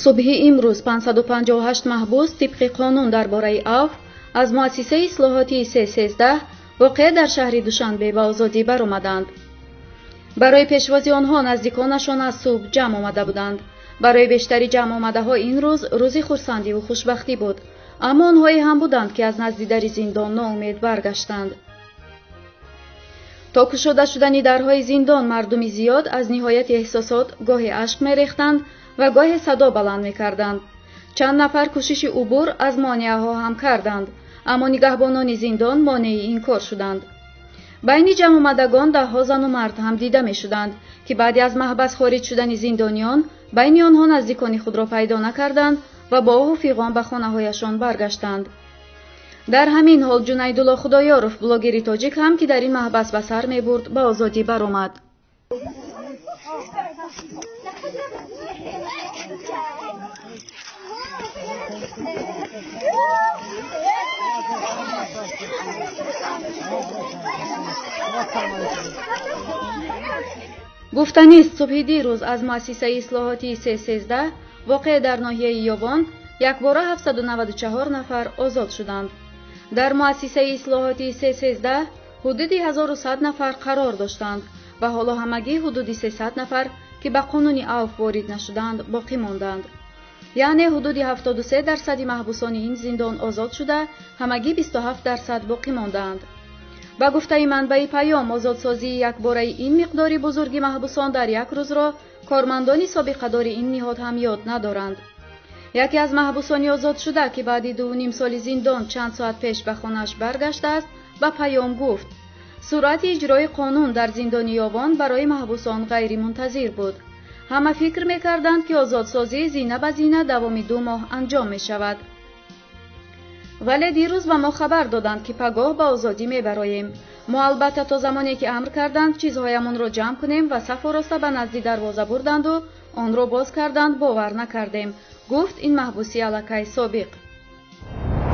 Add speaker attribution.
Speaker 1: Субҳи имрӯз 558 маҳбус тибқи қонун дар бораи авф аз муассисаи ислоҳотии 313 воқеа дар шаҳри Душанбе ба озодӣ баромаданд. Барои пешвози онҳо наздиконашон аз субҳ ҷамъ омада буданд. Барои бештари ҷамъомадаҳо ин рӯз рӯзи хурсандиву хушбахтӣ буд, аммо онҳое ҳам буданд, ки аз назди дари зиндон ноумед баргаштанд. То кушода шудани дарҳои зиндон мардуми зиёд аз ниҳояти эҳсосот гоҳе ашк мерехтанд ва гоҳе садо баланд мекарданд. Чанд нафар кӯшиши убур аз монеаҳо ҳам карданд, аммо нигаҳбонони зиндон монеи ин кор шуданд. Байни ҷамъомадагон даҳҳо зану мард ҳам дида мешуданд, ки баъди аз маҳбас хориҷ шудани зиндониён байни онҳо наздикони худро пайдо накарданд ва бо оҳу фиғон ба хонаҳояшон баргаштанд. Дар ҳамин ҳол Ҷунайдулло Худоёров, блогери тоҷик ҳам, ки дар ин маҳбас ба сар мебурд, ба озодӣ баромад. Гуфтанист, субҳи дирӯз аз муассисаи ислоҳотии 313 воқеа дар ноҳияи Ёвон якбора 794 нафар озод шуданд. Дар муассисаи ислоҳотии 313 ҳудуди 1100 нафар қарор доштанд ва ҳоло ҳамагӣ ҳудуди 300 нафар, ки ба қонуни авф ворид нашуданд, боқӣ монданд. Яъне ҳудуди 73% маҳбусони ин зиндон озод шуда, ҳамагӣ 27% боқӣ мондаанд. Ба гуфтаи манбаи Паём, озодсозии якбораи ин миқдори бузурги маҳбусон дар як рӯзро кормандони собиқадори ин ниҳод ҳам ёд надоранд. Яке аз маҳбусони озодшуда, ки баъди 2,5 соли зиндон чанд соат пеш ба хонааш баргаштааст, ба Паём гуфт: суръати иҷрои қонун дар зиндони Ёвон барои маҳбусон ғайримунтазир буд. Ҳама фикр мекарданд, ки озодсозӣ зина ба зина давоми 2 моҳ анҷом мешавад. Вале дирӯз ба мо хабар доданд, ки пагоҳ ба озодӣ мебароем. Мо албатта то замоне ки амр карданд чизҳоямонро ҷамъ кунем ва сафу роста ба назди дарвоза бурданду онро боз карданд, бовар накардем, гуфт ин маҳбуси аллакай собиқ.